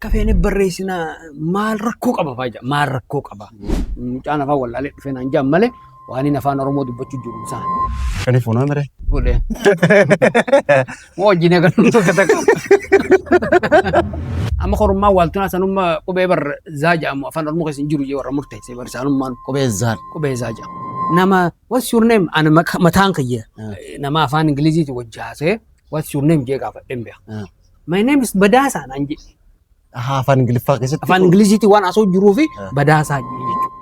Akka feene barreessinaa maal rakkoo qaba faa jedha. Maal rakkoo qaba? Mucaan afaan wallaalee dhufee naan jedhan malee waan inni afaan Oromoo dubbachuu jiru isaan. Kan fuunaa mire. Godhe. Moo wajjin eegalu tokko tokko. Amma korummaa waaltunaa sanummaa qubee bar zaa jedhamu afaan Oromoo keessa hin jiru jee warra murteesse bar isaanummaan Qubee zaal. Qubee zaa jedhamu. Nama "What's your name?" Ana mataan kiyya nama afaan Ingiliziitiin wajji haasa'ee "What's your name?" jee gaafadheen beeka. "My name is Badaasaa" naan jedhe. Ahaa, afaan Ingiliffaa keessatti. Afaan Ingiliziitiin waan haasa'u jiruu fi Badaasaa jedhe jechuudha.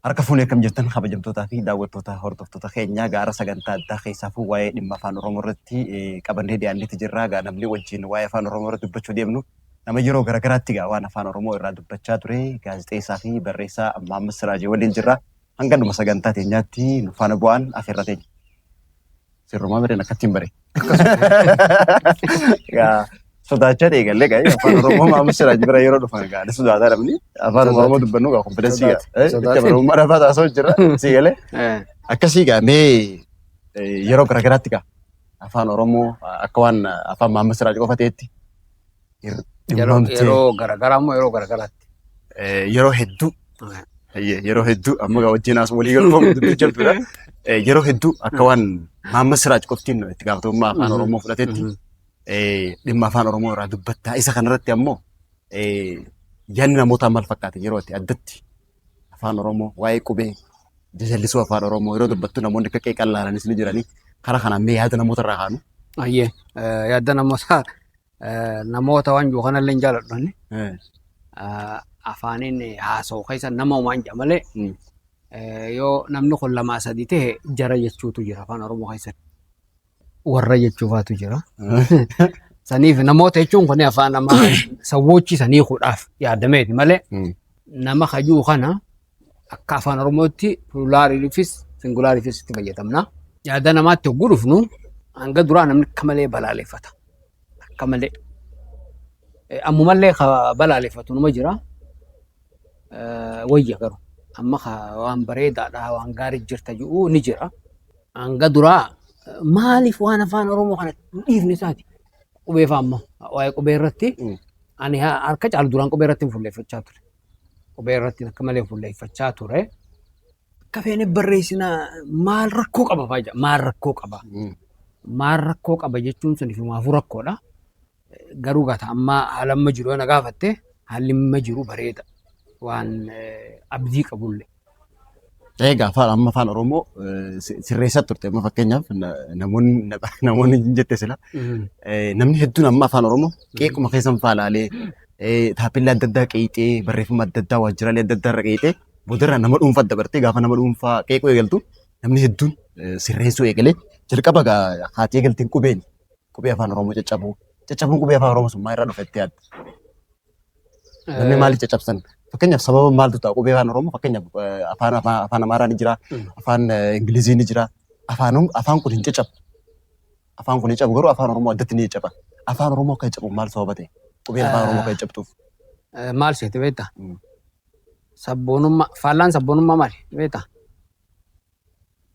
Harka fuunee akkam jirtan, kabajamtootaa fi daawwattoota hordoftoota keenyaa? Gaara sagantaa addaa keessaafuu waa'ee dhimma afaan Oromoo irratti qabannee dhiyaanneeti jirra. Gaa namni wajjin waa'ee afaan Oromoo irratti dubbachuu deemnu nama yeroo garaagaraatti gaa waan afaan Oromoo irraa dubbachaa ture, gaazexeessaa fi barreessaa Maammas Siraajii waliin jirra. Hanga dhuma sagantaa teenyaatti nu faana bu'aan afeerra teenya. Sirrumaa bireen akkattiin bare. Gaa sodaachaa ta'e galee gaa afaan Oromoo Maammas Siraajii bira yeroo dhufan gaa ni sodaataa namni. Afaan Oromoo dubbannu gaa confidence gaa. Sodaate. Itti amanamummaa dhabaa taasisuu jira. Si galee. Akkasii gaa mee yeroo garaagaraatti gaa afaan Oromoo akka waan afaan Maammas Siraajii qofa ta'etti dhimmamtee Yeroo garaagaraa immoo yeroo garaagaraatti. Yeroo hedduu, yeroo hedduu amma gaa wajjin as walii galuuf dubbii jabduudha. Yeroo hedduu akka waan Maammas Siraaj qoftiin itti gaafatamummaa afaan Oromoo fudhatetti dhimma afaan Oromoo irraa dubbattaa. Isa kanarratti ammoo yaadni namootaa maal fakkaata yeroo itti addatti afaan Oromoo waa'ee qubee jajallisuu afaan Oromoo yeroo dubbattu namoonni akka qeeqan laalanis ni jiranii. Karaa kanaan mee yaada namoota irraa kaanu. Ayyee, yaada namoota namoota waan jiru kanallee hin jaaladhu ani. Afaaniin haasa'u keessa nama waan jedha malee yoo namni kun lamaa sadi ta'e jara jechuutu jira afaan Oromoo keessatti. Warra jechuufaatu jira. Saniif namoota jechuun kun afaan namaa sawwoochi sanii hiikuudhaaf yaadameeti malee nama kajuu kana akka afaan Oromootti pluraliifis singulariifis itti fayyadamna. Yaada namaatti hogguu dhufnu hanga duraa namni akka malee balaaleffata. Akka malee. Ammumallee ka balaaleffatu numa jira. Wayya garuu amma ka waan bareedaadha, waan gaarii jirta jedhu ni jira. Hanga duraa maaliif waan afaan Oromoo kana hin dhiifne isaati. Qubee fa'a ammoo waa'ee qubee irratti ani harka caalu duraan qubee irratti hin fuulleeffachaa ture. Qubee irratti akka malee fuulleeffachaa ture. Akka feene barreessinaa maal rakkoo qaba fa'aa jedha. Maal rakkoo qaba? Maal rakkoo qaba jechuun sun ifumaafuu rakkoodha. Garuu gata amma haala amma jiru yoo na gaafatte haalli amma jiru bareeda. Waan abdii qabullee. Egaa afaan amma afaan Oromoo sirreessaa turte. Amma fakkeenyaaf namoonni namoonni hin jette sila namni hedduun amma afaan Oromoo qeequma keessan faa laalee taappellaa adda addaa qeexee, barreeffama adda addaa waajjiraalee adda addaa irra qeexee, boodarraa nama dhuunfaa dabartee gaafa nama dhuunfaa qeequu eegaltu namni hedduun sirreessuu eegalee. Jalqaba haati eegalteen qubeen qubee afaan Oromoo caccabuu caccabuun qubee afaan Oromoo sun maal irraa dhufe itti yaadda? Namni maaliif caccabsan? Fakkeenyaaf sababa maaltu ta'a qubee afaan Oromoo? Fakkeenyaaf afaan afaan Amaaraa ni jira, afaan Ingilizii ni jira. Afaan afaan kun hin caccabu. Afaan kun hin cabu, garuu afaan Oromoo addatti ni caccaba. Afaan Oromoo akka caccabu maal sababa ta'e? Qubeen afaan Oromoo akka caccabtuuf. Maal seete beektaa? Sabboonummaa, faallaan sabboonummaa maali beektaa?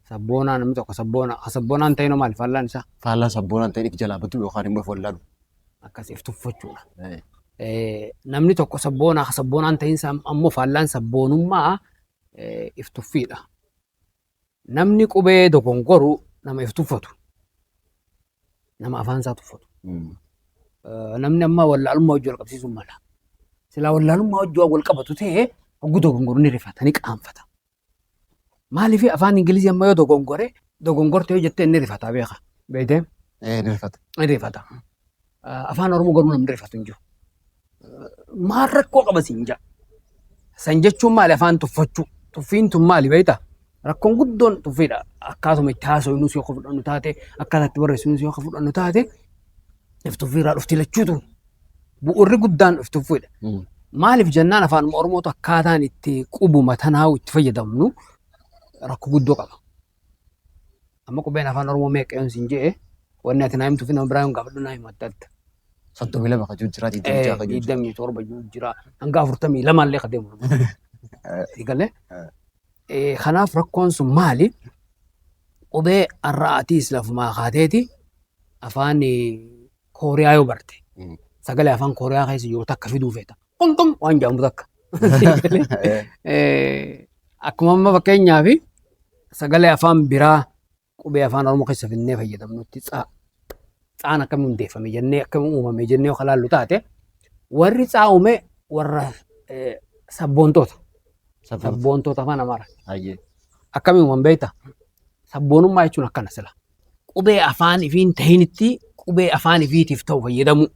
Sabboonaa namni tokko sabboona sabboonaan ta'inoo maali faallaan isaa? Faallaan sabboonaan ta'in if jalaa batu yookaan immoo if wallaalu. Akkas if tuffachuudha. Namni tokko sabboonaa sabboonaan ta'insa ammoo faallaan sabboonummaa if tuffiidha. Namni qubee dogongoru nama if tuffatu. Nama afaan isaa tuffatu. Namni amma wallaalummaa wajjin wal qabsiisuun mala. Silaa wallaalummaa wajjin waan wal qabatu ta'e hogguu dogongoru ni rifata, ni qaanfata. Maaliif afaan Ingilizii amma yoo dogongore dogongorte yoo jettee inni rifata beeka. Beektee? Ni rifata. Ni rifata. Afaan Oromoo garuu namni rifatu hin jiru. Maal rakkoo qaba siin jedha. San jechuun maali? Afaan tuffachuu. Tuffiin tun maali beektaa? Rakkoon guddoon tuffiidha. Akkaatuma itti haasofnus yoo fudhannu taate, akkaataa itti barreessinus yoo fudhannu taate, if tuffiirraa dhufti lachuutu. Bu'uurri guddaan if tuffiidha. Maaliif jennaan afaan Oromootu akkaataan itti qubuma tanaa itti fayyadamnu rakkoo guddoo qaba. Amma qubeen afaan Oromoo meeqa yoon siin jedhe, wanni ati naa himtuu fi nama biraa yoon gaafadhu naa himu adda adda. 32 kan jiru jira, 26 kan jiru jira. 27 jiru jira, hanga 42 illee kan deemu. Eegalee. Kanaaf rakkoon sun maali? Qubee har'a atiis lafumaa kaateeti afaan Kooriyaa yoo barte. Sagalee afaan Kooriyaa keessa jiru takka fiduu feeta. Qonqom waan jedhamu takka. Akkuma amma fakkeenyaaf sagalee afaan biraa qubee afaan Oromoo keessa finnee fayyadamnutti tsaa. Tsaan akkamiin hundeeffame jennee, akkamiin uumame jennee yoo ilaallu taate, warri tsaa uume warra sabboontoota. Sabboontoota afaan Amaaraa. Akkamiin uuman beektaa? Sabboonummaa jechuun akkana sila. Qubee afaan ifiin tahinitti qubee afaan ifiitiif ta'u fayyadamuu.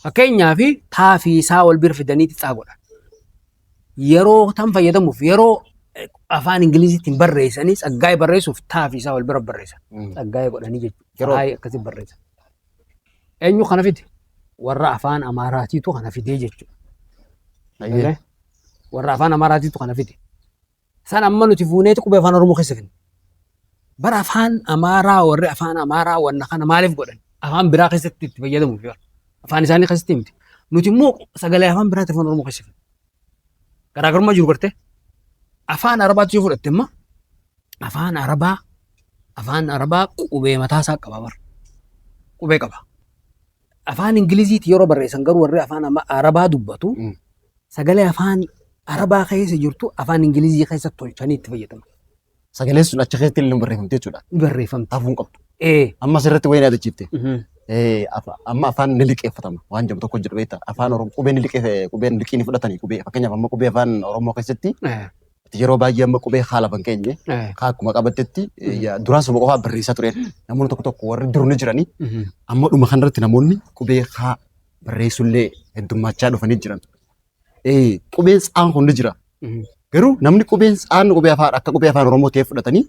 Fakkeenyaaf taa fi saa wal bira fidaniiti tsaa godhan. Yeroo tam fayyadamuuf, yeroo afaan Ingiliziitiin barreessanii Tsaggaayee barreessuuf taa fi saa wal bira barreessan. Tsaggaayee godhanii jechuudha. Tsaggaayee akkasii barreessan. Eenyu kana fide? Warra afaan Amaaraatiitu kana fidee jechuudha. Warra afaan Amaaraatiitu kana fide. San amma nuti fuuneeti qubee afaan Oromoo keessa finne. Bara afaan Amaaraa, warri afaan Amaaraa wanna kana maaliif godhan? Afaan biraa keessatti itti fayyadamuuf bara. Afaan isaanii keessatti miti. Nuti immoo sagalee afaan biraatti afaan Oromoo keessa finne. Garaagarummaa jiru gartee? Afaan Arabaatti yoo fudhatte immoo afaan Arabaa qubee mataa isaa qaba bara. Qubee qaba. Afaan Ingiliziitti yeroo barreessan garuu warri afaan Arabaa dubbatu sagalee afaan Arabaa keessa jirtu afaan Ingilizii keessa tolchanii itti fayyadaman. Sagaleen sun achi keessatti illee barreeffamte jechuudha. Ni barreeffamti. Hafuu hin qabdu. Amma asirratti wayii yaadachiifte. Amma afaan ni liqeeffatama waan jedhamu tokko jiru beektaa. Afaan Oromoo qubee ni liqeeffe, qubeen liqii ni fudhatanii. Qubee fakkeenyaaf amma qubee afaan Oromoo keessatti yeroo baay'ee amma qubee haala ban keenye akkuma qabattetti duraan suma qofaa barreessaa ture. Namoonni tokko tokko warri dur ni jiranii, amma dhuma kanarratti namoonni qubee haa barreessullee heddummachaa dhufanii jiran. Qubeen tsaan kun ni jira. Garuu namni qubeen tsaan qubee afaan akka qubee afaan Oromoo ta'ee fudhatanii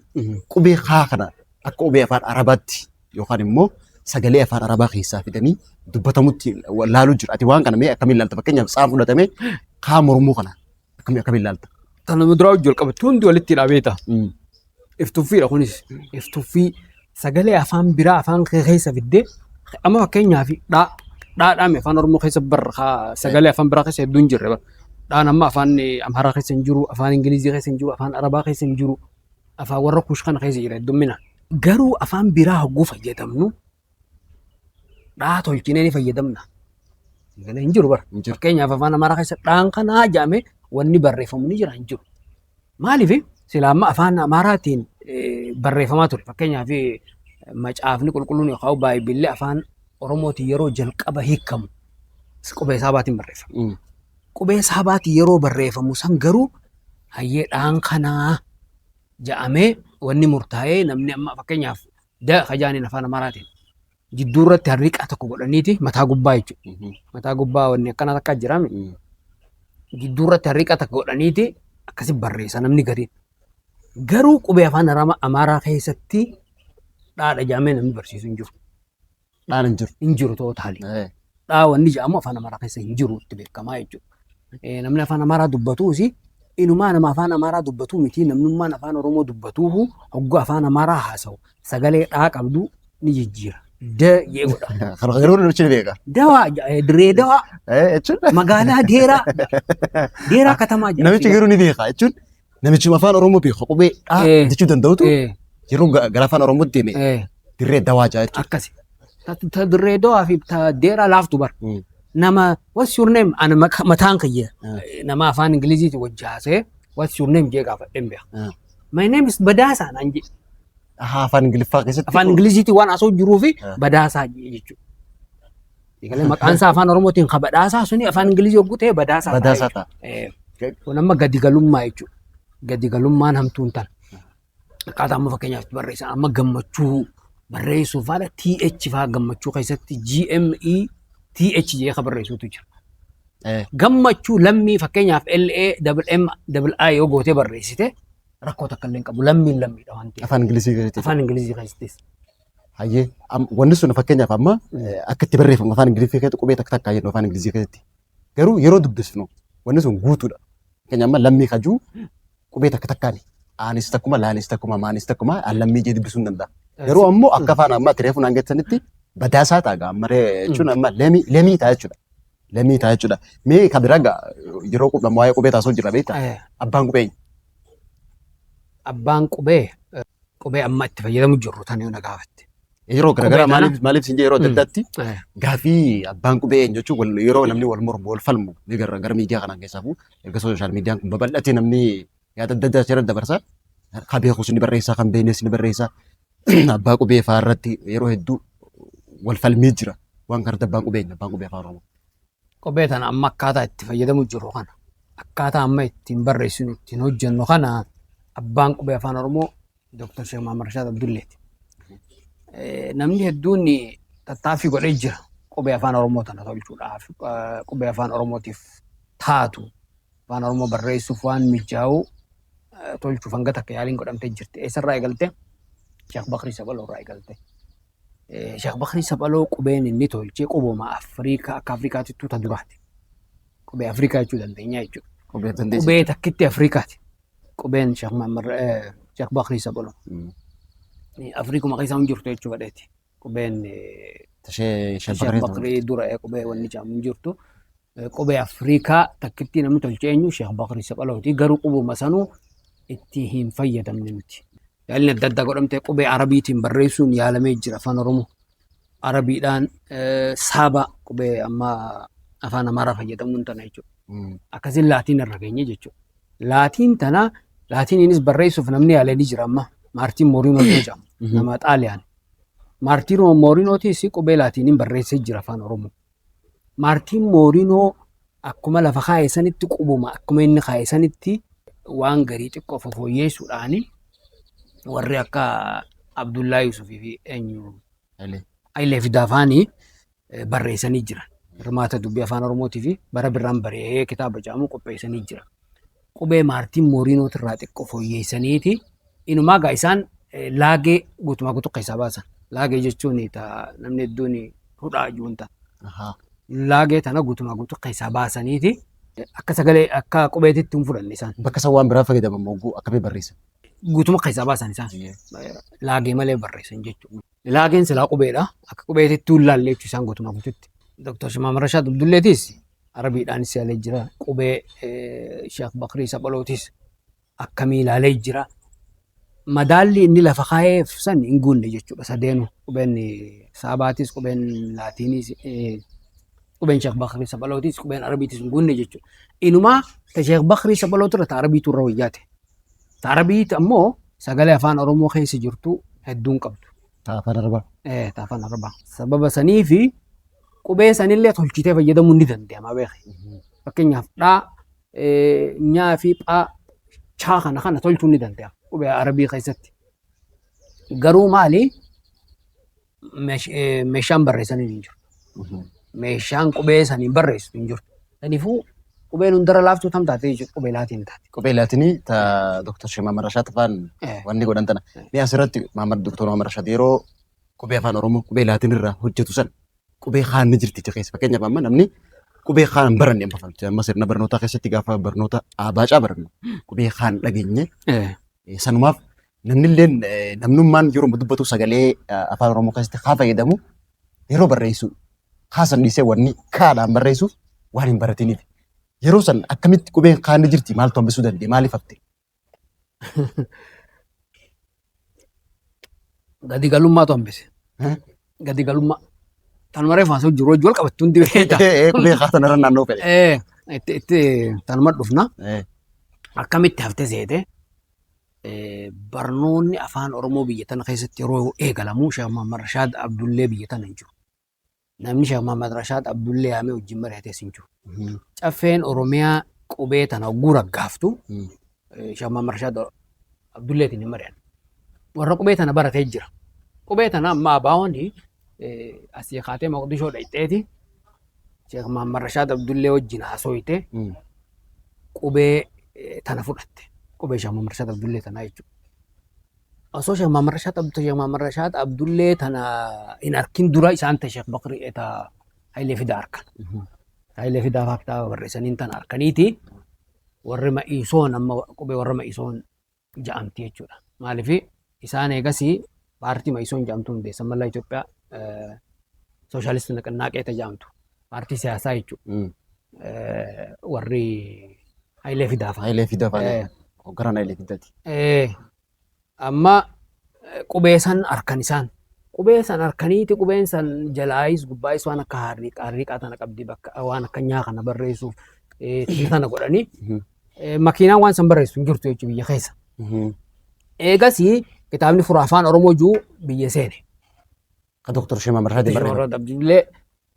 qubee haa kana akka qubee afaan Arabaatti yookaan immoo sagalee afaan Arabaa keessaa fidanii dubbatamutti laaluu jira. Ati waan kana mee akkamiin ilaalta? Fakkeenyaaf tsaan fudhatamee haa mormuu kana akkamiin ilaalta? Kana duraa hojii wal qabatu hundi walitti hidhaa. Iftuffiidha kunis. Iftuffii sagalee afaan biraa afaan kee keessa fiddee, amma fakkeenyaaf dhaa dhaadhaame afaan Oromoo keessa bar sagalee afaan biraa keessa hedduun jirre bar. Dhaan amma afaan Amaaraa keessa hin jiru, afaan Ingilizii keessa hin jiru, afaan Arabaa keessa hin jiru, afaan warra Kuush kana keessa jira heddummina. Garuu afaan biraa hogguu fayyadamnu dhaa tolchinee ni fayyadamna. Sagalee hin jiru bara. Hin jiru. Fakkeenyaaf afaan Amaaraa keessa dhaan kanaa jedhamee wanni barreeffamu ni jira? Hin jiru. Maaliif? Sila amma afaan Amaaraatiin barreeffamaa ture. Fakkeenyaaf macaafni qulqulluun yookaan Baayibilli afaan Oromootiin yeroo jalqaba hiikamu qubee Saabaatiin barreeffama. Qubee Saabaatiin yeroo barreeffamu san garuu hayyee dhaan kanaa jedhamee wanni murtaa'ee, namni amma fakkeenyaaf da kajaaniin afaan Amaaraatiin jidduu irratti harriqaa tokko godhaniiti mataa gubbaa jechuudha. Mataa gubbaa wanni akkana takka jiraame jidduu irratti harriqa takka godhaniiti akkasi barreessa namni gariin. Garuu qubee afaan Amaaraa keessatti dhaadha jedhamee namni barsiisu hin jiru. Dhaan hin jiru. Hin jiru totally. Dhaa wanni jedhamu afaan Amaaraa keessa hin jiru itti beekamaa jechuudha. Namni afaan Amaaraa dubbatuus, inumaa nama afaan Amaaraa dubbatuu miti, namnummaan afaan Oromoo dubbatuufu hogguu afaan Amaaraa haasa'u sagalee dhaa qabdu ni jijjiira. D jee godha. Kana yeroo namichi ni beeka. Dawaa diree dawaa Jechuun magaalaa deeraa deeraa katamaa jedha. Namichi garuu ni beeka jechuun namichi afaan Oromoo beeku qubee dhaa jechuu danda'utu yeroo gara afaan Oromootti deeme dirree dawaa jaa jechuudha. Akkasi. Ta dirree dawaa fi ta deeraa laaftu bara. Nama "What's your name?" Ana mataan kiyya nama afaan Ingiliziitiin wajji haasa'ee "What's your name?" jee gaafadheen beeka. "My name is Badaasaa" naan jedhe. Ahaa, afaan Ingiliffaa keessatti. Afaan Ingiliziitiin waan haasa'u jiruu fi Badaasaa jee jechuudha. Egalee maqaan isaa afaan Oromootiin ka Badhaasaa suni afaan Ingilizii yogguu ta'e Badaasaa ta'a Badaasaa jechuudha. Ta'a. Kun amma gadi galummaa jechuudha. Gadi galummaan hamtuun tana. Akkaataa amma fakkeenyaaf barreessan, amma gammachuu barreessuuf haala TH fa'aa gammachuu keessatti GME TH jee ka barreessuutu jira. Gammachuu lammii fakkeenyaaf LA double M double I yoo gootee barreessite rakkoo takka illee hin qabu. Lammiin lammiidha waan ta'eef. Afaan Ingilizii keessatti. Afaan Ingilizii keessattis. Hayyee, wanni sun fakkeenyaaf amma akka itti barreeffamu afaan Ingiliffii keessatti qubee takka takkaa jennu afaan Ingilizii keessatti. Garuu yeroo dubbisnu wanni sun guutuudha. Fakkeenyaaf amma lammii kajuu qubee takka takkaani. Aanis takkuma, laanis takkuma, maanis takkuma, aan lammii jee dubbisuu hin danda'a. Garuu ammoo akka afaan amma ati reefu naan geessanitti badaasaa ta'a gaa amma jechuun amma lemii lemii ta'a jechuudha. Lemii ta'a jechuudha. Mee kan biraa gaa yeroo qubee waa'ee qubee taasisuu jira beektaa? Abbaan qubee eenyu? Abbaan qubee, qubee amma itti fayyadamu jirru tan yoo na gaafatte. Yeroo garaagaraa Qubee tana. maaliif siin jedhe, yeroo adda addaatti gaafii abbaan qubee eenyu jechuun yeroo namni wal mormu, wal falmu ni garra gara miidiyaa kanaan. Keessaafuu erga social miidiyaan kun babal'atee, namni yaada adda addaa asirratti dabarsa. Kan beekus ni barreessa, kan beeknes ni barreessa. Abbaa qubee fa'aa irratti yeroo hedduu wal falmii jira. Waan kanatti abbaan qubee eenyu, abbaan qubee Afaan Oromoo? Qubee tana amma akkaataa itti fayyadamu jiru kana, akkaataa amma ittiin barreessinu, ittiin hojjennu kana, abbaan qubee Afaan Oromoo Dr. Sheekh Mahammad Rashaad Abdulleeti. Namni hedduun tattaaffii godhee jira qubee Afaan Oromoo tana tolchuudhaaf, qubee Afaan Oromootiif taatu, Afaan Oromoo barreessuuf waan mijaa'u tolchuuf hanga takka yaaliin godhamtee jirti. Eessarraa eegalte? Sheekh Bakrii Sabaloo irraa eegalte. Sheekh Bakrii Sabaloo qubeen inni tolche qubuma Afrikaa, akka Afrikaatittuu ta duraati. Qubee Afrikaa jechuu dandeenya jechuudha. Qubee dandeessi. Qubee takkitti Afrikaati. Qubeen Sheekh Mahammad Sheekh Bakrii Sabaloo. Afrikuma keessa hin jirtu jechuu fedheeti. Qubeen Tashee Sheekh Sheekh Bakrii. Bakrii dura qubee wanni jedhamu hin jirtu. Qubee Afrikaa takkitti namni tolche eenyu? Sheekh Bakrii Saphalooti. Garuu qubuma sanuu itti hin fayyadamne nuti. Yaalli adda addaa godhamtee qubee Arabiitiin barreessuun yaalamee jira Afaan Oromoo. Arabiidhaan saaba qubee amma Afaan Amaaraa fayyadamuun tana jechuudha. Akkasiin Laatiin irra geenye jechuudha. Laatiin tana, Laatiiniinis barreessuuf namni yaalee ni jira amma. Maartiin Mooriinoo jedhamu, nama Xaaliyaan. Maartiin Moorinootis qubee Laatiiniin barreessee jira Afaan Oromoo. Maartiin Moorinoo akkuma lafa kaa'e sanitti, qubuma akkuma inni kaa'e sanitti, waan garii xiqqoo fofooyyeessuudhaan warri akka Abdullaa Yusufii fi eenyu Hayilee Fidaafaanii barreessanii jiran. Hirmaata dubbii Afaan Oromootii fi bara birraan bari'ee kitaaba jedhamu qopheessanii jiran. Qubee Maartiin Moorinootirraa xiqqoo fooyyeessaniiti. Inumaa gaa isaan laagee guutumaa guutuu keessaa baasan. Laagee jechuun namni hedduun hudhaa juunta. Laagee tana guutumaa guutuu keessaa baasaniiti akka sagalee, akka qubeetitti hin fudhanne isaan. Bakka isaan waan biraa fayyadaman mogguu akkamii barreessan? Guutuma keessaa baasan isaan. Laagee malee barreessan jechuudha. Laageen silaa qubeedha. Akka qubeetitti hin laalle jechuudha isaan guutumaa guututti. Dr. Shimaam Rashaad Abdulleetis Arabiidhaanis yaalee jira. Qubee Sheekh Bakrii Saphalootis akkamii ilaalee jira. Madaalli inni lafa kaa'eef san hin guunne jechuudha sadeenu. Qubeen Saabaatis, qubeen Laatiinis, qubeen Sheekh Bakrii Saphalootis, qubeen Arabiitis hin guunne jechuudha. Inumaa ta Sheekh Bakrii Saphalootu irra ta Arabiitu irra wayyaate. Ta Arabiiti ammoo sagalee Afaan Oromoo keessa jirtu hedduun qabdu. Ta Afaan Arabaa. Ta Afaan Arabaa. Sababa sanii fi qubee sanillee tolchitee fayyadamuun ni danda'ama beeki. Fakkeenyaaf dhaa, nyaa fi phaa, chaa kana kana tolchuun ni danda'ama qubee Arabii keessatti. Garuu maali, meeshaan barreessanii hin jiru. Meeshaan qubee saniin barreessu hin jiru. Kanaafuu qubeen hundarra laaftuu tam taate jechuudha? Qubee Laatiin taate. Qubee Laatinii ta Dr. Sheekh Mahammad Rashaad afaan wanni godhan tana. Mee asirratti Mahammad Dr. Mahammad Rashaad yeroo qubee Afaan Oromoo qubee Laatiin irraa hojjetu san qubee kaan ni jirti keessa. Fakkeenyaaf amma namni qubee kaan hin baranne, amma fakkeenya amma sirna barnootaa keessatti gaafa barnoota abaacaa barannu qubee kaan dhageenye, sanumaaf namni illeen namnummaan yeroo dubbatu sagalee Afaan Oromoo keessatti haa fayyadamu, yeroo barreessu kaasan dhiisee wanni kaadhaan barreessuuf waan hin baratiniif. Yeroo san akkamitti qubeen kaan ni jirti, maaltu hambisuu danda'e, maaliif hafte? Gadi galummaatu hambise. Gadi galummaa. Tanuma reefu haasa'u jiru wajji wal qabattu hundi beekta. Qubee kaatan irra naannoo fedhe. Itti tanuma dhufna. Akkamitti hafte seete, barnoonni Afaan Oromoo biyya tana keessatti yeroo eegalamu Sheekh Muhammad Rashaad Abdullee biyya tana hin jiru. Namni Sheekh Muhammad Rashaad Abdullee yaamee wajjin mari'ates hin jiru. Caffeen Oromiyaa qubee tana hogguu raggaaftu Sheekh Muhammad Rashaad Abdulleetiin hin mari'an. Warra qubee tana baratee jira. Qubee tana amma ABO'n asii kaatee Moqdishoo dhaqxeeti Sheekh Muhammad Rashaad Abdullee wajjin haasooyte, qubee tana fudhatte. Qubee Sheekh Muhammad Rashaad Abdullee tanaa jechuudha. Osoo Sheekh Muhammad Rashaad Abdullee Sheekh Muhammad Rashaad Abdullee tana hin arkin dura isaan ta Sheekh Bakrii ta Hayilee Fidaa arkan. Hayilee Fidaa fa'aa kitaaba barreessaniin tana arkaniiti warri Ma'iisoon, amma qubee warra Ma'iisoon ja'amti jechuudha. Maaliif, isaan eegasii paartii Ma'iisoon jedhamtu hundeessan, mallaa Itoophiyaa Sooshaalistii Naqinnaaqee jedhamtu, paartii siyaasaa jechuudha. Warri Hayilee Fidaa fa'a. Hayilee Fidaa fa'a. Hoogganaan Hayilee Fidaati. Amma qubee san harkan isaan Qubee san harkaniiti qubeen san jalaayis gubbaayis waan akka harriiqaa tana qabdi bakka waan akka nyaa kana barreessuuf tana godhanii makiinaan waan san barreessu hin jirtu jechuudha biyya keessa. Eegasii kitaabni fura afaan Oromoo jiru biyya seene. Ka Dooktar Sheek Mahammad Rashaad barreeffame. Sheek Abdullee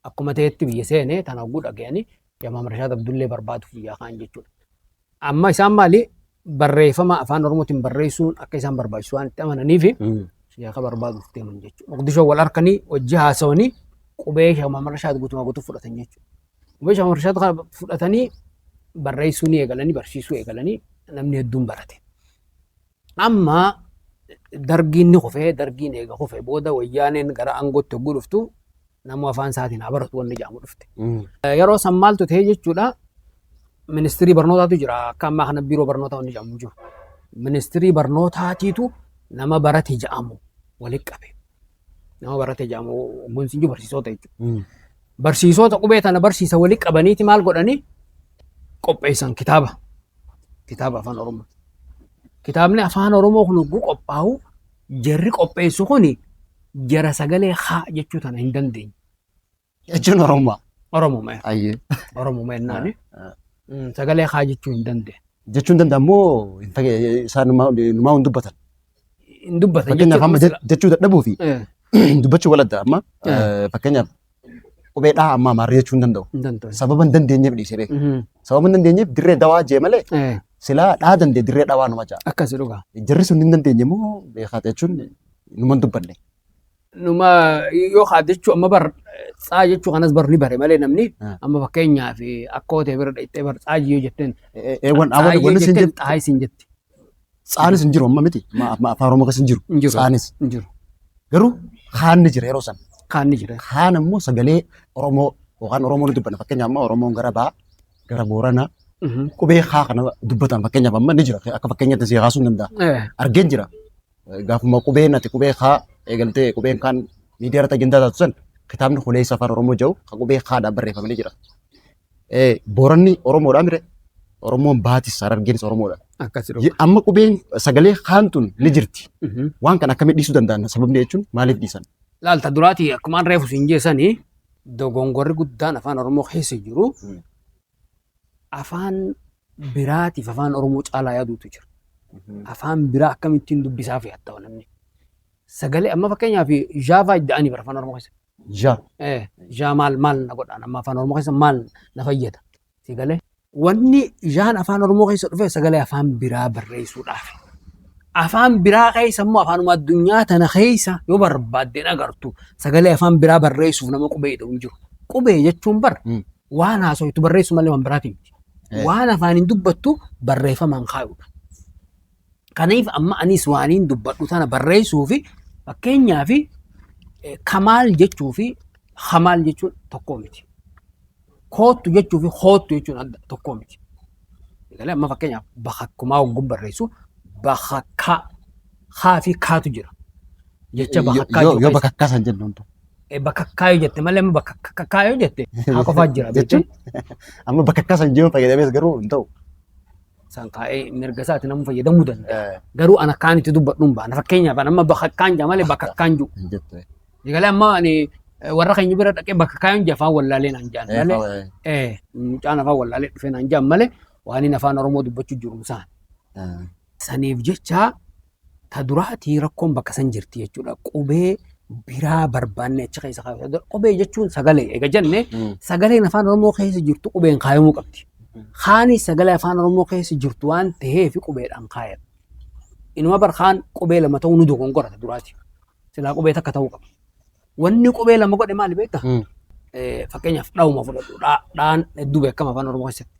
akkuma ta'etti biyya seene tana hogguu dhaga'anii Sheek Mahammad Rashaad Abdullee barbaaduuf biyyaa kaan jechuudha. Amma isaan maali barreeffama afaan Oromootiin barreessuun akka isaan barbaachisu waan itti amananiif sheeka barbaaduuf deeman jechuudha. Moqdishoo wal harkanii hojii haasawanii qubee Sheek Mahammad Rashaad guutumaa guutuu fudhatan jechuudha. Qubee Sheek Mahammad Rashaad kana fudhatanii barreessuu ni eegalanii barsiisuu eegalanii namni hedduun barate. Amma dargiin ni kufee dargiin eega kufee booda wayyaaneen gara aangootti hogguu dhuftu namuu afaan isaatiin haa baratu wanni jedhamu dhufte. Yeroo san maaltu ta'e jechuudha ministirii barnootaatu jira akka ammaa kana biiroo barnootaa wanni jedhamu jiru. Ministirii barnootaatiitu nama barate jedhamu walitti qabe. Nama barate jedhamu gunsiin jiru barsiisota jechuudha. Barsiisota qubee tana barsiisa walitti qabaniiti maal godhanii qopheessan kitaaba. Kitaaba afaan Oromoo. Kitaabni afaan Oromoo kun hogguu qophaa'u jarri qopheessu kuni jara sagalee haa jechuu tana hin dandeenye. Jechuun Oromoo. Oromuma. Ayyee. Oromuma jennaani. Sagalee haa jechuu hin dandeenye. Jechuun danda'amoo isaan numaa hin dubbatan. Hin dubbatan Fakkeenyaaf amma jechuu dadhabuu fi dubbachuu wal adda amma fakkeenyaaf qubee dhaa amma amaarri jechuu hin danda'u. Hin danda'u. Sababa hin dandeenyeef dhiisee beeku. Sababa hin dandeenyeef dirree dawaa jee malee silaa dhaa dandee dirree dhawaa numa ja'a. Akkasi dhugaa. Jarri sun hin dandeenye moo beekaa jechuun numa hin dubbanne. Numa yoo haa jechuu amma bar tsaa jechuu kanas bar ni bare malee namni amma fakkeenyaaf akka hootee bira dhaqxee bar tsaa yoo jetteen. Eewwan wanni sin jettu. Xaa isin jetti. Tsaanis hin jiru amma miti. Amma afaan Oromoo keessa hin jiru. Hin jiru. Tsaanis. Hin jiru. Garuu haanni jira yeroo san. Kaanni jira. Haan ammoo sagalee Oromoo yookaan Oromoo ni dubbanna. Fakkeenyaaf amma Oromoon gara Bahaa gara Booranaa qubee haa kana dubbatan fakkeenyaaf amma ni jira. Akka fakkeenyaatti si kaasuu hin danda'a. Argeen jira. Gaafuma qubeen ati qubee haa eegaltee qubeen kaan miidiyaa irratti ajandaa taatu san kitaabni huleessa afaan Oromoo jedhu kan qubee haadhaan barreeffamee ni jira. Booranni Oromoodhaa mire Oromoon baatis Harargeenis Oromoodha. Akkasi dhuga. Amma qubeen sagalee haan tun ni jirti. Waan kana akkamitti dhiisuu danda'an sababni jechuun maaliif dhiisan? Laalta duraatii akkumaan reefu siin jeessanii dogongorri guddaan afaan Oromoo keessa jiru afaan biraatiif afaan Oromoo caalaa yaaduutu jira. Afaan biraa akkamittiin dubbisaa fi hatta'u namni. Sagalee amma fakkeenyaaf Jaavaa idda'anii bara afaan Oromoo keessa. Ja. Jaa maal maal na godhaan amma afaan Oromoo keessa maal na fayyada. Sagalee. Wanni jaan afaan Oromoo keessa dhufe sagalee afaan biraa barreessuudhaaf. Afaan biraa keessa immoo afaanuma addunyaa tana keessa yoo barbaaddeen agartu sagalee afaan biraa barreessuuf nama qubee jedhamu hin jiru. Qubee jechuun bar waan haasoftu barreessu malee waan biraati miti. Waan afaan hin dubbattu barreeffamaan kaayudha. Kanaaf amma anis waan hin dubbadhu tana barreessuu fi fakkeenyaaf kamaal jechuu fi hamaal jechuun tokko miti. Koottu jechuu fi hoottu jechuun adda tokko miti. Egalee amma fakkeenyaaf bakakkumaa hogguun barreessu bakakkaa haa fi kaatu jira. Jecha bakakkaa Yoo yoo bakakkaa san jennu hundu. Bakakkaa yoo jette malee amma bakakkaa yoo jette haa qofaa jira. Jechuun amma bakakkaa san jiru fayyadamees garuu hin ta'u. San kaa'ee mirga isaatti namni fayyadamuu danda'a. Garuu ana kaan itti dubbadhu hin baana. Fakkeenyaaf amma bakakkaan jaa malee bakakkaan jiru. Hin jettu. Egalee amma ani warra keenya bira dhaqee bakakkaa yoo afaan wallaalee naan jaan malee mucaan afaan wallaalee dhufee naan jaan malee waan inni afaan Oromoo dubbachuu jiru isaan. Saniif jecha ta duraatii rakkoon bakka san jirti jechuudha. Qubee biraa barbaanne achi keessa kaayuu. Qubee jechuun sagalee eega jenne sagaleen afaan Oromoo keessa jirtu qubeen kaayamuu qabdi. Kaanis sagalee afaan Oromoo keessa jirtu waan ta'eef qubeedhaan kaayama. Inuma bar kaan qubee lama ta'uu nu dogongora ta duraati. Silaa qubee takka ta'uu qaba. Wanni qubee lama godhe maali beektaa? Fakkeenyaaf dhawuma fudhadhu. Dhaan hedduu beekama afaan Oromoo keessatti.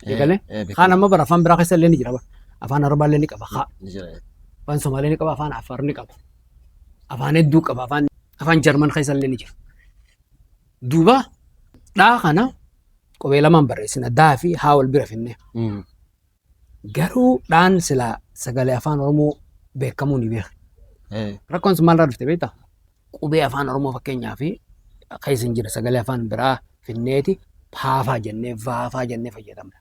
Eegalee kaan amma bara afaan biraa keessa illee ni jira. Afaan Arabaa illee ni qaba. Haa. Afaan Somaalee ni qaba. Afaan Affaar ni qaba. Afaan hedduu qaba. Afaan Jarman keessa illee ni jira. Duuba dhaa kana qubee lamaan barreessina. Daa fi haa wal bira finne. Garuu dhaan silaa sagalee afaan Oromoo beekamuu ni beeka. Rakkoon sun maalirraa dhufte beektaa? Qubee afaan Oromoo fakkeenyaaf keessa hin jira sagalee afaan biraa finneeti paafaa jennee vaafaa jennee fayyadamna.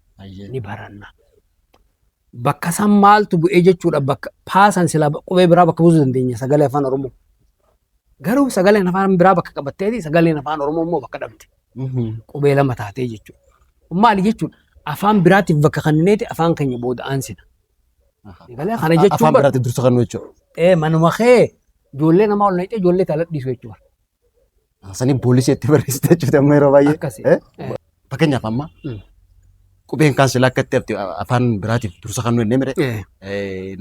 Ni baranna. Bakka san maaltu bu'ee jechuudha bakka paasan silaa qubee biraa bakka buusuu dandeenya sagalee afaan Oromoo. Garuu sagaleen afaan biraa bakka qabatteeti sagaleen afaan Oromoo immoo bakka dhabde. Qubee lama taatee jechuudha. Maali jechuudha? Afaan biraatiif bakka kennineeti afaan keenya booda aansina. Galee kana jechuun Afaan biraatiif dursa kennu jechuudha. Manuma kee ijoollee namaa ol naqxee ijoollee tala dhiisu jechuudha. Sanii poolisii itti barreessite jechuudha amma yeroo baay'ee. Akkasi. Fakkeenyaaf amma qubeen kaan silaa akka itti afaan biraatiif dursa kennu inni mire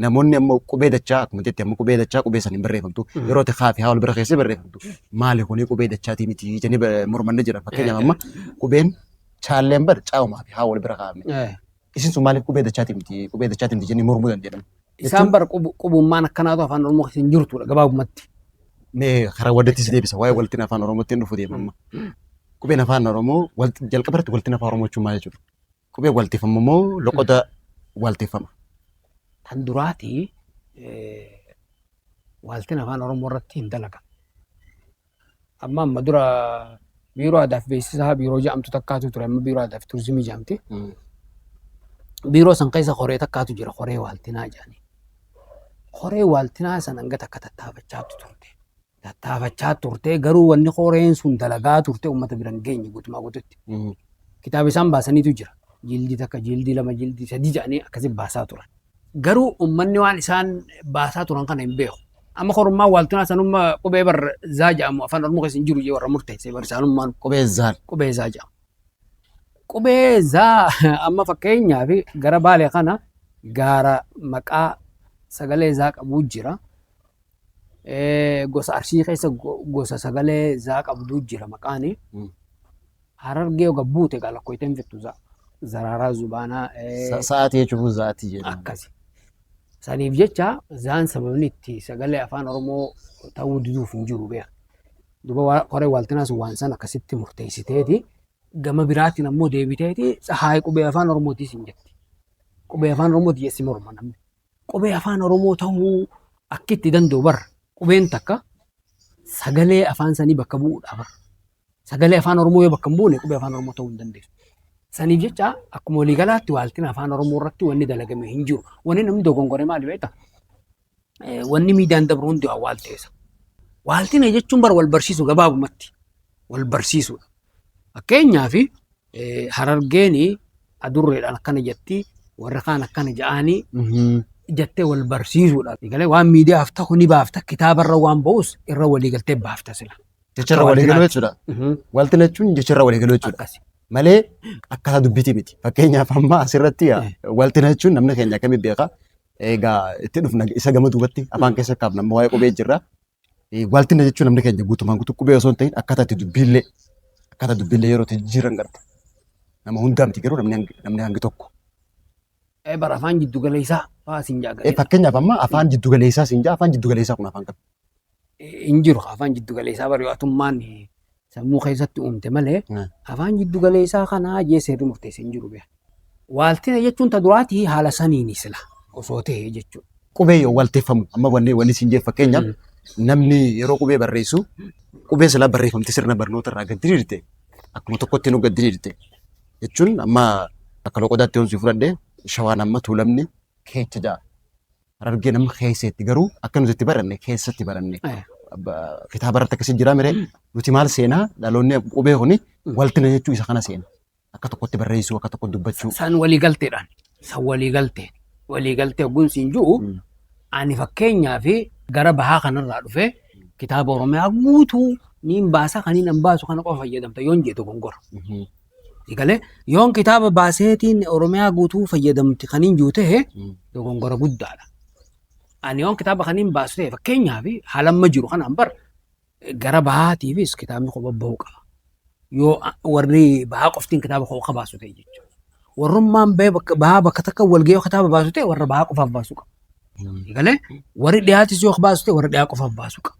namoonni amma qubee dachaa akkuma jetti amma qubee dachaa qubee saniin barreeffamtu yeroo itti haa fi haa wal bira keessee barreeffamtu maali kuni qubee dachaatii miti jedhanii mormanni jira. Fakkeenyaaf amma qubeen chaalleen bar caawamaa fi haa wal bira kaa'ame. Isin sun maaliif qubee dachaatii miti qubee dachaatii miti jennee mormuu dandeenyu? Isaan bar qubummaan akkanaatu afaan Oromoo keessa hin jirtudha gabaabumatti. Mee karaa walitti deebisa waa'ee waltiin afaan Oromootti hin dhufu deema amma. Qubeen afaan Oromoo jalqaba irratti waltiin afaan Oromoo jechuun maal jechuudha? Qubee walteeffamu moo loqoda walteeffama? Tan duraatii waaltiin afaan Oromoo irratti hin dalagan. Amma dura biiroo aadaa fi beeksisaa biiroo jedhamtu takkaatu ture amma biiroo aadaa fi turizimii jedhamti. Biiroo san keessa koree takkaatu jira koree waaltinaa jedhanii. Koree waaltinaa san hanga takka tattaafachaa turte. Tattaafachaa turte garuu wanni koreen sun dalagaa turte uummata bira hin geenye guutumaa guututti. Kitaaba isaan baasaniitu jira. Jildii takka, jildii lama, jildii sadii jedhanii akkasi baasaa turan. Garuu uummanni waan isaan baasaa turan kana hin beeku. Amma korummaan waaltinaa sanummaa qubee bar zaa jedhamu afaan Oromoo keessa hin jiru jee warra murteesse bar isaanummaan Qubee zaal. Qubee zaa jedhamu. Qubee zaa amma fakkeenyaaf gara Baalee kana gaara maqaa sagalee zaa qabu jira. Gosa Arsii keessa gosa sagalee zaa qabdu jira maqaani. Harargee yoo buute gaa lakkoofteen fittu zaa. Zaraaraa Zubaanaa. Sa'aatii jechuun za'aatii jedhama. Akkasi. Saniif jecha zaan sababni itti sagalee afaan Oromoo ta'uu diduuf hin jiru beeka. Duuba koree waaltinaas waan san akkasitti murteessiteeti. Gama biraatiin ammoo deebiteeti tsahaay qubee afaan Oromootiis hin jetti. Qubee afaan Oromooti jessi morma namni. Qubee afaan Oromoo ta'uu akka itti danda'u bara. Qubeen takka sagalee afaan sanii bakka bu'uudha bara. Sagalee afaan Oromoo yoo bakka hin buune qubee afaan Oromoo ta'uu hin dandeessu. Saniif jecha akkuma waliigalaatti waaltina afaan Oromoo irratti wanni dalagame hin jiru. Wanni namni dogongore maali beektaa? Wanni miidiyaan dabru hundi waan waalteessa. Waaltina jechuun bara wal barsiisu gabaabumatti wal barsiisuudha. Fakkeenyaaf Harargeen adurreedhaan akkana jetti warra kaan akkana ja'anii jettee wal barsiisuudha. Galee waan miidiyaaf ta'u ni baafta kitaabarra waan ba'us irra waliigaltee baafta sila. Jecharra waliigaluu jechuudha. Waaltina jechuun jecharra waliigaluu jechuudha. Malee akkaataa dubbiitii miti. Fakkeenyaaf amma asirratti waaltina jechuun namni keenya akkamitti beeka? Egaa itti dhufna isa gama duubatti afaan keessa kaafna amma waa'ee qubee jirra. Waaltina jechuun namni keenya guutumaan guutuu qubee osoo hin ta'in akkaataa itti dubbiillee akkaataa dubbiillee yeroo itti jijjiiran garta. Nama hundaa miti garuu namni hangi tokko. Bara afaan jiddu galeessaa fa'aa siin jaagalee. Fakkeenyaaf amma afaan jiddu galeessaa siin jaa afaan jiddu galeessaa kun afaan qabu. Hin jiru afaan jiddu galeessaa bari atummaan sammuu keessatti uumte malee afaan jiddu galeessaa kanaa jee seerri murteesse hin jiru beeka. Waaltina jechuun ta duraatii haala saniini sila osoo ta'e jechuudha. Qubee yoo waalteeffamu amma wanni siin jee fakkeenyaaf namni yeroo qubee barreessu qubee silaa barreeffamte sirna barnoota irraa gad diriirte akkuma tokkotti nu gad diriirte jechuun amma akka loqodaatti yoon si fudhadhe shawaan amma tuulamni keecha ja'a. Harargeen amma keessatti garuu akka nuti itti baranne keessatti baranne. Kitaaba irratti akkasii jira mire nuti maal seenaa dhaloonni qubee kuni waltina jechuu isa kana seena. Akka tokkotti barreessuu akka tokkotti dubbachuu. San waliigalteedhaan san waliigaltee waliigaltee ogguun siin jiru ani fakkeenyaaf gara bahaa kanarraa dhufee kitaaba Oromiyaa guutuu niin baasa kaniin an baasu kana qofa fayyadamta yoon jedhu dogongora. Galee yoon kitaaba baaseetiin Oromiyaa guutuu fayyadamti kaniin jiru ta'e dogongora guddaadha. Ani yoon kitaaba kaniin baasu ta'e fakkeenyaaf haala amma jiru kanaan bar gara bahaatiifis kitaabni kopha bahuu qaba. Yoo warri bahaa qoftiin kitaaba kopha baasu ta'e jechuudha. Warrummaan bahaa bakka takka wal ga'ee kitaaba baasu ta'e warra bahaa qofaaf baasuu qaba. Galee warri dhiyaatis yoo baasu ta'e warra dhiyaa qofaaf baasuu qaba.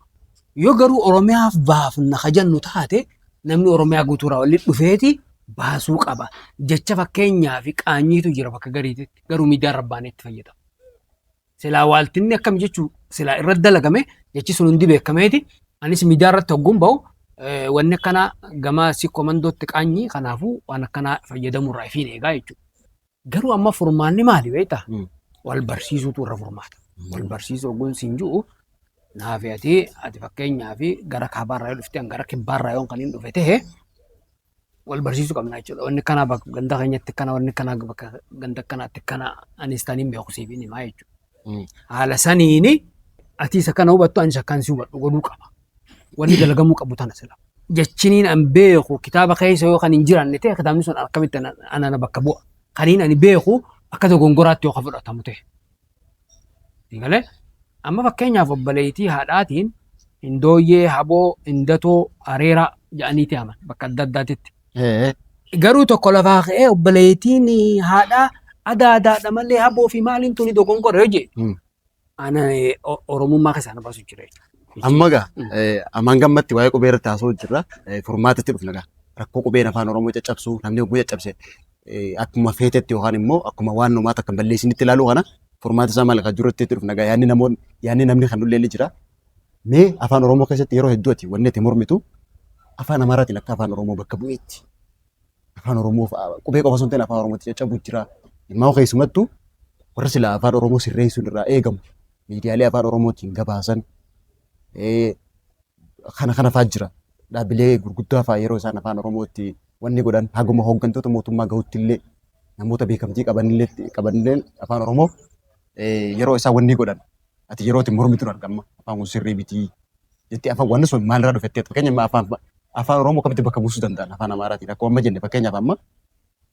Yoo garuu Oromiyaaf baafna ka jennu taate namni Oromiyaa guutuurraa walitti dhufeeti baasuu qaba. Jecha fakkeenyaa fi qaanyiitu jira bakka gariititti garuu miidiyaan rabbaanii itti fayyadamu. Silaa waaltinni akkam jechuu silaa irratti dalagame jechi sun hundi beekameeti. Anis miidiyaa irratti hogguun bahu wanni akkanaa gama si komandootti qaanyii kanaafuu waan akkanaa fayyadamuurraa ifiin eegaa jechuudha. Garuu amma furmaanni maali beektaa? Wal barsiisuutu irra furmaata. Wal barsiisuu hogguun siin jiru Naafi ati fakkeenyaaf gara kaabaarraa yoo dhufte, gara kibbaarraa yoo kan hin dhufe ta'e, wal barsiisuu qabna jechuudha. Wanni kana bakka ganda keenyatti kana, wanni kana bakka ganda kanaatti kana, anis taniin beeku siif hin himaa jechuudha. Haala saniini ati isa kana hubattu, anis akkaan si hubadhu godhuu qaba. Wanni dalagamuu qabu tana sila. Jechiniin an beeku kitaaba keessa yoo kan hin jiraanne ta'e, kitaabni sun akkamitti ana bakka bu'a? Kaniin ani beeku akka dogongoraatti yoo ka fudhatamu ta'e. Galee amma fakkeenyaaf obboleettii haadhaatiin Hindooyyee, Haboo, Hindatoo, Areeraa jedhaniiti aman bakka adda addaatitti. Garuu tokko lafaa ka'ee obboleettiin haadhaa adaadaadha malee haboo fi maaliin tuni dogongora yoo jedhe, ana Oromummaa keessaa na baasu jira jechuudha. Amma gaa ammaan gammatti waa'ee qubee irratti haasa'u jirra. Furmaatatti dhufna gaa. Rakkoo qubeen afaan Oromoo caccabsuu, namni hogguu caccabse akkuma feetetti yookaan immoo akkuma waan numaa takka hin balleessinitti ilaaluu kana, furmaata isaa maal kan jiru itti dhufna gaa. Yaadni namoonni, yaadni namni kan illee ni jira. Mee afaan Oromoo keessatti yeroo hedduu ati wanni ati mormitu afaan Amaaraatiin akka afaan Oromoo bakka bu'eetti. Afaan Oromoo qubee qofa osoo hin ta'in afaan Oromootti caccabu jira. Immoo keessumattuu warra silaa afaan Oromoo sirreessuun irraa eegamu, miidiyaalee afaan Oromootiin gabaasan kana kana fa'aa jira. Dhaabbilee gurguddaa fa'aa yeroo isaan afaan Oromootti wanni godhan, haguma hooggantoota mootummaa gahutti illee, namoota beekamtii qabanillee afaan Oromoo yeroo isaan wanni godhan, ati yeroo itti mormitu argama. Afaan kun sirrii miti jettee, afaan wanni sun maalirraa dhufettee? Fakkeenya afaan Oromoo akkamitti bakka buusuu danda'an afaan Amaaraatiin? Akkuma amma jenne, fakkeenyaaf amma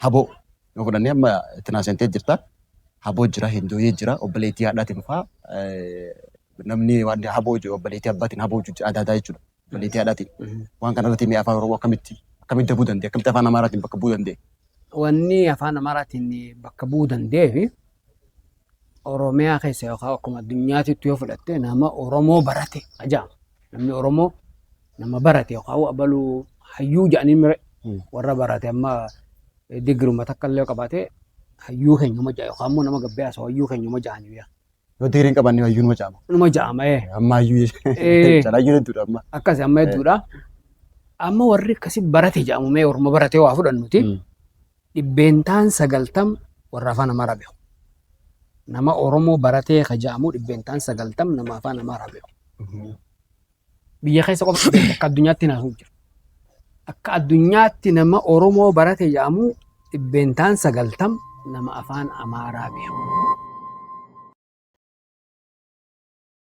haboo yoo fudhannee, amma itti naasentee jirta. Haboo jira, Hindooyee jira, obboleettii haadhaatiin fa'aa namni waan haboo jiru, obboleettii abbaatiin haboo jiru, adaadaa jechuudha. Obboleettii haadhaatiin. Waan kana irratti mee afaan Oromoo akkamitti dabuu danda'e? Akkamitti afaan Amaaraatiin bakka bu'uu danda'e? Wanni afaan Amaaraatiin bakka bu'uu danda'eef, Oromiyaa keessa yookaan akkuma addunyaatitti yoo fudhatte, nama Oromoo barate ajaa'ama. Namni Oromoo nama barate yookaan abaluu hayyuu jedhanii mire, warra barate amma digiruma takka illee qabaate hayyuu keenyuma ja'a, yookaan immoo nama gabbee haasa'u hayyuu keenyuma ja'anii beeka. Yoo digiriin hin qabaanne hayyuu numa caama. Numa ja'ama ee. Amma hayyuu calaayyuu hedduudha amma. Akkasi amma hedduudha. Amma warri akkasi barate jedhamu, mee orma barate waa fudhannuti, 90% warra afaan Amaaraa beeku. Nama Oromoo baratee ka jedhamu 90% nama afaan Amaaraa beeku. Biyya keessa qofa akka addunyaatti naasuuf jira. Akka addunyaatti nama Oromoo barate jedhamu 90% nama afaan Amaaraa beeku.